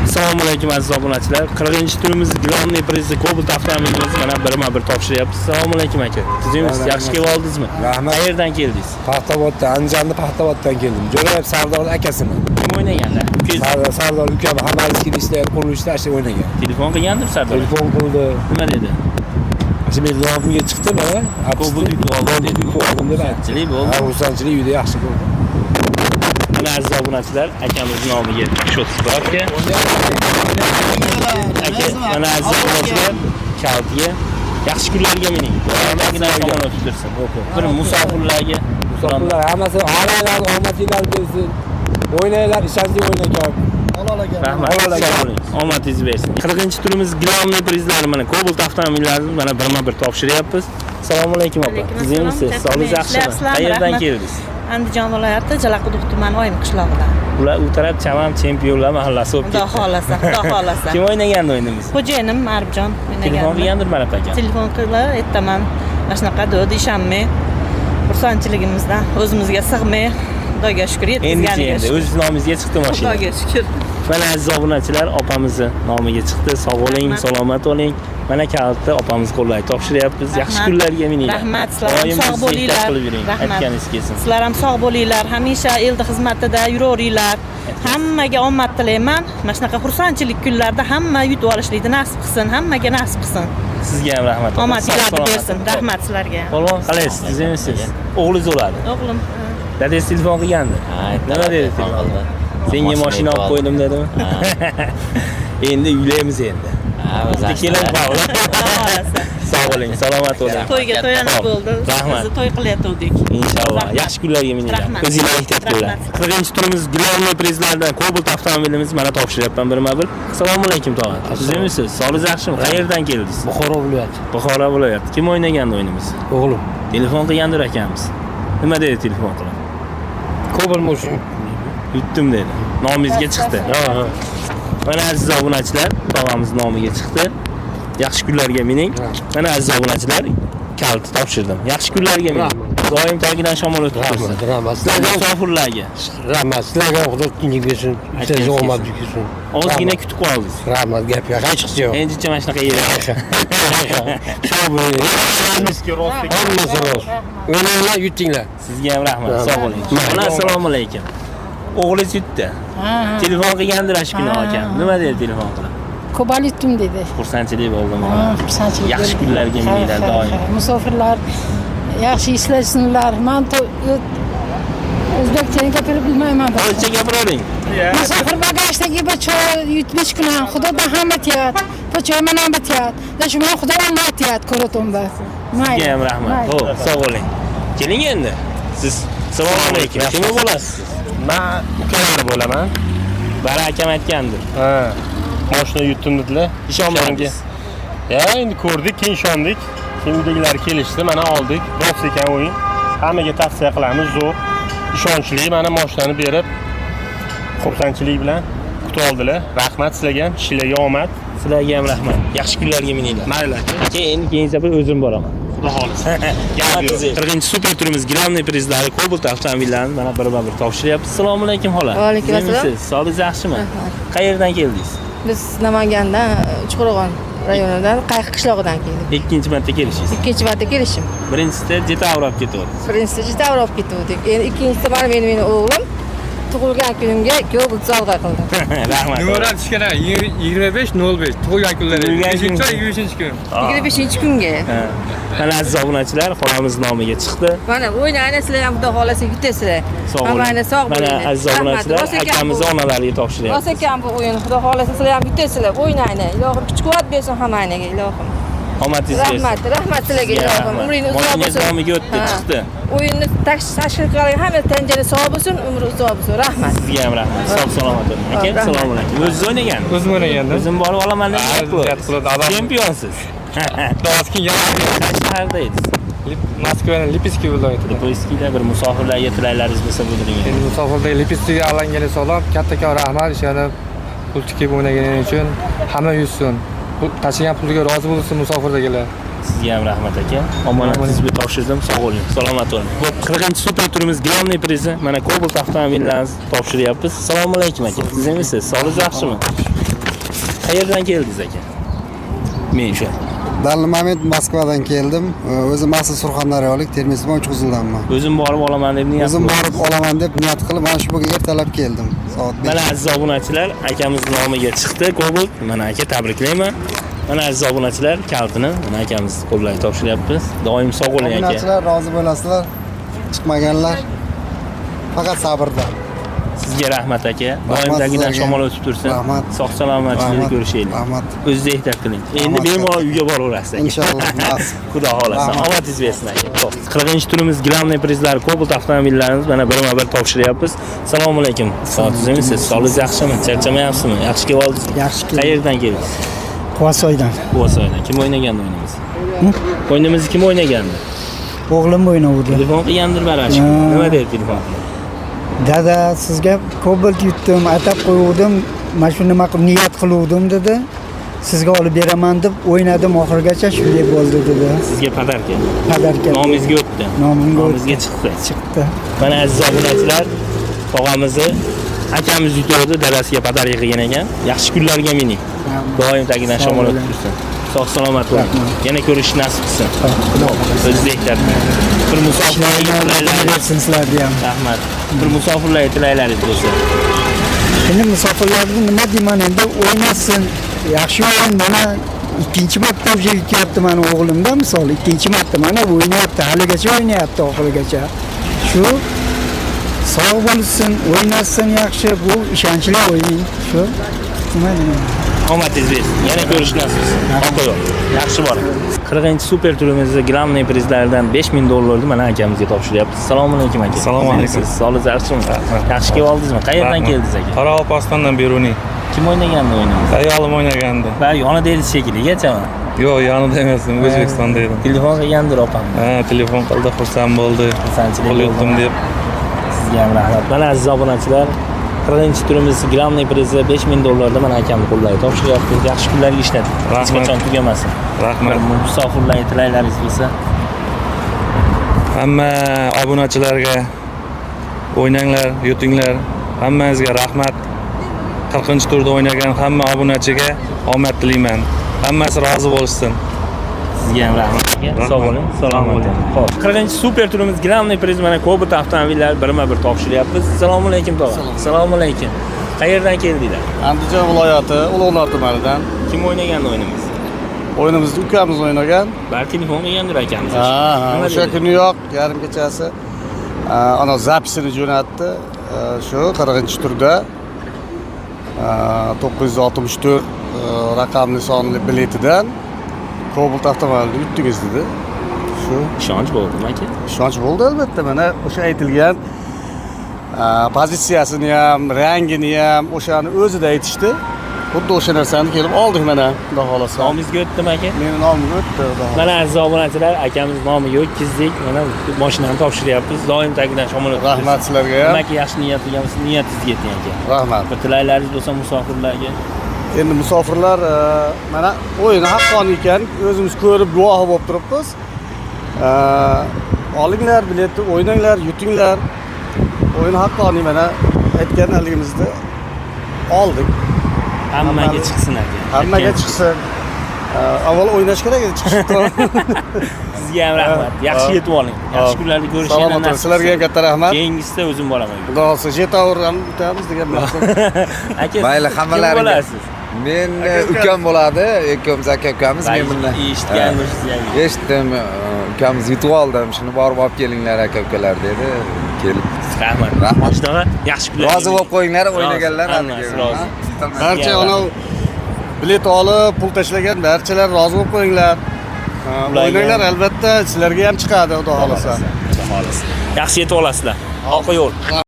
Assalomu alaykum aziz obunachilar. 40-turimiz главный prizi Cobalt avtomobilimiz mana birma-bir topshiryapmiz. Assalomu alaykum aka. Tuzukmisiz? Yaxshi kelib oldingizmi? Rahmat. Qayerdan keldingiz? Paxtavoddan, Andijonda Paxtavoddan keldim. Jo'rayev Sardor akasiman. Kim o'ynaganda? Ukangiz Sardor ukam Hamalskiy ishlaydi, qurilishda shu o'ynagan. Telefon qilgandir Sardor? Telefon qildi. Nima dedi? Shu men nomimga chiqdi mana. Cobalt yutib oldim dedi. Xursandchilik bo'ldi. Ha, xursandchilik uyda yaxshi bo'ldi. Mana aziz obunachilar, akamiz nomiga shot spravka. Aka, mana aziz obunachilar, kaltiga yaxshi kunlarga mining. Doimgidan yomon o'tib tursin. Bir musofirlarga, musofirlar hammasi hammalar omadinglar bersin. O'ynanglar, ishonchli o'ynanglar. Rahmat. Sog' bo'ling. Omadingiz bersin. 40-turimiz главный prizlari mana Cobalt avtomobillarini mana birma-bir topshiryapmiz. Assalomu alaykum opa. Tuzukmisiz? Sog'ligingiz yaxshimi? Qayerdan keldingiz? Andijon viloyati Jalaquduq tumani Oyim qishlog'idan. Ular u taraf chamam chempionlar mahallasi bo'lib ketdi. Xudo xolasa, xudo xolasa. Kim o'ynagandi o'yinimiz? Xo'jayinim Maribjon o'ynagan. Telefon qilgandir mana aka. Telefon qilib aytaman. Mana shunaqa dedi, ishonmay. Xursandchiligimizdan o'zimizga sig'may, Xudoga shukr yetkazganiga. Endi o'z nomingizga chiqdi mashina. Xudoga shukr. Mana aziz obunachilar, opamizni nomiga chiqdi. Sog' bo'ling, salomat bo'ling. Mana kalitni opamiz qo'llariga topshiryapmiz. Yaxshi kunlarga mininglar. Rahmat, sizlar ham sog' bo'linglar. Rahmat. Aytganingiz kelsin. Sizlar ham sog' bo'linglar. Hamisha elni xizmatida yuraveringlar. Hammaga omad tilayman. Mana shunaqa xursandchilik kunlarida hamma yutib olishlikni nasib qilsin, hammaga nasib qilsin. Sizga ham rahmat. Omadinglarni bersin. Rahmat sizlarga. Polvon, qalaysiz? Tuzukmisiz? O'g'lingiz bo'ladi. O'g'lim. Dadasi telefon qilgandi. Nima dedi telefon? Senga mashina olib qo'ydim dedimi? Endi uylaymiz endi. Ha, o'zi kelin bog'la. Sog' bo'ling, salomat bo'ling. To'yga to'yana bo'ldi. Rahmat. Bizni to'y qilayotgandik. Inshaalloh. Yaxshi kunlarga mininglar. O'zinglar ehtiyot bo'linglar. 40-turimiz главный prizlardan Cobalt avtomobilimiz mana topshiryapman birma-bir. Assalomu alaykum tog'a. Tuzukmisiz? Sog'ligingiz yaxshimi? Qayerdan keldingiz? Buxoro viloyati. Buxoro viloyati. Kim o'ynagandi o'yinimiz? O'g'lim. Telefon qilgandir akamiz. Nima dedi telefon qilib? Cobalt mashina yutdim dedi. Nomingizga chiqdi. Ha. Mana aziz obunachilar, tog'amiz nomiga chiqdi. Yaxshi kunlarga mining. Mana aziz obunachilar, kaliti topshirdim. Yaxshi kunlarga mining. Doim tagidan shamol o'tib tursin. Rahmat. Sizlarga musofirlarga. Rahmat. Sizlarga Xudo tinchlik bersin. Sizlarga omad bersin. Ozgina kutib qoldingiz. Rahmat, gap yo'q. Hech qisi yo'q. Endicha mana shunaqa yer. Sog' bo'ling. Hammasi rost. O'ynanglar, yutinglar. Sizga ham rahmat. Sog' bo'ling. Mana assalomu alaykum. O'g'lingiz yutdi. Telefon qilgandir shu kuni akam. Nima dedi telefon qilib? Cobalt yutdim dedi. Xursandchilik bo'ldimi? Xursandchilik. Yaxshi kunlarga mininglar doim. Musofirlar yaxshi ishlasinlar. Men o'zbekchani gapira bilmayman. O'zcha gapiravering. Musofir bagashdagi bacho yutmish kunan Xudodan hamma tiyat. Pochoman ham tiyat. Da shu men Xudo ham tiyat ko'ratomba. Sizga ham rahmat. Xo'p, sog' bo'ling. Keling endi. Siz assalomu alaykum. Kim bo'lasiz? Men ukalari bo'laman. Bari akam aytgandir. Ha. Mashina yutdim dedilar. Ishonmadingiz. Ya, endi ko'rdik, keyin ishondik. Keyin uydagilar kelishdi, mana oldik. Rost ekan o'yin. Hammaga tavsiya qilamiz, zo'r. Ishonchli mana mashinani berib xursandchilik bilan kutib oldilar. Rahmat sizlarga ham, ishlarga omad. Sizlarga ham rahmat. Yaxshi kunlarga mininglar. Mayli aka. Keyin keyin safar o'zim boraman. Xudo xolisa. Gap yo'q. 40-super turimiz главный prizlari Cobalt avtomobillarini mana birma-bir topshiryapmiz. Assalomu alaykum xola. Va alaykum assalom. Sog'ligingiz yaxshimi? Qayerdan keldingiz? Biz Namangandan, Uchqo'rg'on rayonidan, Qayiq qishlog'idan keldik. Ikkinchi marta kelishingiz? Ikkinchi marta kelishim. Birinchisida Jetavr olib ketuvdik. Birinchisida Jetavr olib ketuvdik. Endi ikkinchisida mana meni o'g'lim tug'ilgan kunimga Cobalt sovg'a qildi. Rahmat. Numeral tushgan 25.05 tug'ilgan kunlari. 25-kun. 25-kunga. Mana aziz obunachilar, xolamiz nomiga chiqdi. Mana o'ynaylar, sizlar ham Xudo xolasa yutasizlar. Hammani sog' bo'linglar. Mana aziz obunachilar, akamizni onalariga topshiryapmiz. Rost ekan bu o'yin. Xudo xolasa sizlar ham yutasizlar. O'ynaylar. Ilohim kuch-quvvat bersin hammanglarga, ilohim. Omadingiz bersin. Rahmat, rahmat sizlarga ilohim. Umringiz uzoq bo'lsin. Nomiga o'tdi, chiqdi. O'yinni tashkil qilgan hamma tanjani sog' bo'lsin, umri uzoq bo'lsin. Rahmat. Sizga ham rahmat. Sog' salomat bo'ling. Aka, assalomu alaykum. O'zingiz o'ynagan? O'zim o'ynagandim. O'zim borib olaman deb. Chempionsiz. Qayerda edingiz? Moskvaning Lipetskiy viloyatida. Lipetskiyda bir musofirlarga tilaklaringiz bo'lsa bildiring. Endi musofirlarga Lipetskiyga alangani salom, kattakon rahmat ishonib pul tikib o'ynaganing uchun hamma yutsin. Tashlagan puliga rozi bo'lsin musofirdagilar. Sizga ham rahmat aka. Omonatingizni topshirdim. Sog' bo'ling, salomat bo'ling. Xo'p, 40-super turimiz главный prizi mana Cobalt avtomobillarini topshiryapmiz. Assalomu alaykum aka. Siz emisiz? Sog'ligingiz yaxshimi? Qayerdan keldingiz aka? Men o'sha. Dalmamet Moskvadan keldim. O'zim asli Surxondaryolik, Termiz tuman Uchquzildanman. O'zim borib olaman deb niyat O'zim borib olaman deb niyat qilib, mana shu bugun ertalab keldim. Soat 5. Mana aziz obunachilar, akamiz nomiga chiqdi Cobalt. Mana aka, tabriklayman. Mana aziz obunachilar, kalitini mana akamiz qo'llariga topshiryapmiz. Doim sog' bo'ling aka. Obunachilar rozi bo'lasizlar. Chiqmaganlar faqat sabrda. Sizga rahmat aka. Doimdagidan shamol o'tib tursin. Sog' salomatchilikda ko'rishaylik. Rahmat. O'zingiz ehtiyot qiling. Endi bemalol uyga boraverasiz aka. Inshaalloh. Xudo xolasa. Omadingiz bersin aka. 40-turimiz главный prizlar Cobalt avtomobillarimiz mana birma-bir topshiryapmiz. Assalomu alaykum. Sog'lig'ingizmi? Sog'ligingiz yaxshimi? Charchamayapsizmi? Yaxshi kelib oldingizmi? Yaxshi keldim. Qayerdan keldingiz? Quvasoydan. Quvasoydan. Kim o'ynagandi o'yinimizni? O'yinimizni kim o'ynagandi? O'g'lim o'ynavdi. Telefon qilgandir barcha. Nima dedi telefon qilib? Dada, sizga Cobalt yutdim, atab qo'yuvdim, mana shu nima qilib niyat qiluvdim dedi. Sizga olib beraman deb o'ynadim oxirigacha shunday bo'ldi dedi. Sizga podarka. Podarka. Nomingizga o'tdi. Nomimga chiqdi. Chiqdi. Mana aziz obunachilar, tog'amizni akamiz yutdi, dadasiga podarka qilgan ekan. Yaxshi kunlarga mining. Doim tagidan shamol o'tib tursin. Sog' salomat bo'ling. Yana ko'rish nasib qilsin. O'zingiz ehtiyot qiling. Bir musofirlarga bersin sizlarga ham. Rahmat. Bir musofirlarga tilaklaringiz bo'lsa. Endi musofirlarni nima deyman endi, o'ynasin. Yaxshi o'yin, mana ikkinchi marta уже yutyapti mani o'g'limda misol, ikkinchi marta mana o'ynayapti, haligacha o'ynayapti oxirigacha. Shu sog' bo'lsin, o'ynasin yaxshi, bu ishonchli o'yin. Shu nima deyman. Omadingiz bersin. Yana ko'rish nasib qilsin. Oqoyoq. Yaxshi boring. 40-super turimizda главный prizlardan $5000 mana akamizga topshiryapmiz. Assalomu alaykum aka. Assalomu alaykum. Sog'ligingiz yaxshimi? Yaxshi kelib oldingizmi? Qayerdan keldingiz aka? Qoraqalpog'istondan, Beruniy. Kim o'ynagandi o'yinimizni? Ayolim o'ynagandi. Va yonida edingiz shekilli, gachami? Yo'q, yonida emasdim, O'zbekistonda edim. Telefon qilgandir opam. Ha, telefon qildi, xursand bo'ldi. Xursandchilik bo'ldi. Yutdim deb. Sizga ham rahmat. Mana aziz obunachilar, 40-turimiz главный prizi $5000 mana akamni qo'llariga topshiryapmiz. Yaxshi kunlarga ishlating. Hech qachon tugamasin. Rahmat. Musofirlarga tilaklaringiz bo'lsa. Hamma obunachilarga o'ynanglar, yutinglar. Hammangizga rahmat. 40-turda o'ynagan hamma obunachiga omad tilayman. Hammasi rozi bo'lsin. Sizga ham rahmat aka. Sog' bo'ling, salomat bo'ling. Xo'p, 40-super turimiz главный priz mana Cobalt avtomobillar birma-bir topshiryapmiz. Assalomu alaykum tog'a. Assalomu alaykum. Qayerdan keldinglar? Andijon viloyati, Ulug'nor tumanidan. Kim o'ynagandi o'yinimizni? O'yinimizni ukamiz o'ynagan. Balki telefon qilgandir akamiz. Ha, o'sha kuniyoq yarim kechasi ana zapisini jo'natdi. Shu 40-turda 964 raqamli sonli biletidan Cobalt avtomobilini yutdingiz dedi. Shu ishonch bo'ldimi aka? Ishonch bo'ldi albatta. Mana o'sha aytilgan pozitsiyasini ham, rangini ham o'shani o'zida aytishdi. Xuddi o'sha narsani kelib oldik mana, xudo xolasa. Nomingizga o'tdimi aka? Meni nomimga o'tdi, xudo xolasa. Mana aziz obunachilar, akamiz nomiga o'tkazdik. Mana mashinani topshiryapmiz. Doim tagidan shamol o'tib. Rahmat sizlarga ham. Nimaki yaxshi niyat qilgansiz, niyatingizga yeting aka. Rahmat. Bir tilaklaringiz bo'lsa musofirlarga. Endi musofirlar mana o'yin haqqoniy ekan, o'zimiz ko'rib guvohi bo'lib turibmiz. Olinglar biletni, o'ynanglar, yutinglar. O'yin haqqoniy, mana aytgan haligimizda oldik. Hammaga chiqsin aka. Hammaga chiqsin. Avval o'ynash kerak edi, chiqishib. Sizga ham rahmat. Yaxshi yetib oling. Yaxshi kunlarda ko'rishgan Salomat bo'ling. Sizlarga ham katta rahmat. Keyingisida o'zim boraman. Xudo xolasa, Jetour ham yutamiz degan maqsad. Aka, mayli, hammalaringiz. Bo'lasiz. Men ukam bo'ladi, ikkovimiz aka ukamiz. Men bundan eshitganmisiz? Eshitdim, ukamiz yutib oldim, shuni borib olib kelinglar aka ukalar dedi. Kelib. Rahmat. Rahmat. Shunaqa yaxshi kunlar. Rozi bo'lib qo'yinglar, o'ynaganlar hammasi rozi. Barcha ana bilet olib, pul tashlagan barchalar rozi bo'lib qo'yinglar. O'ynanglar, albatta sizlarga ham chiqadi, xudo xolasa. Xudo xolasa. Yaxshi yetib olasizlar. Oq yo'l.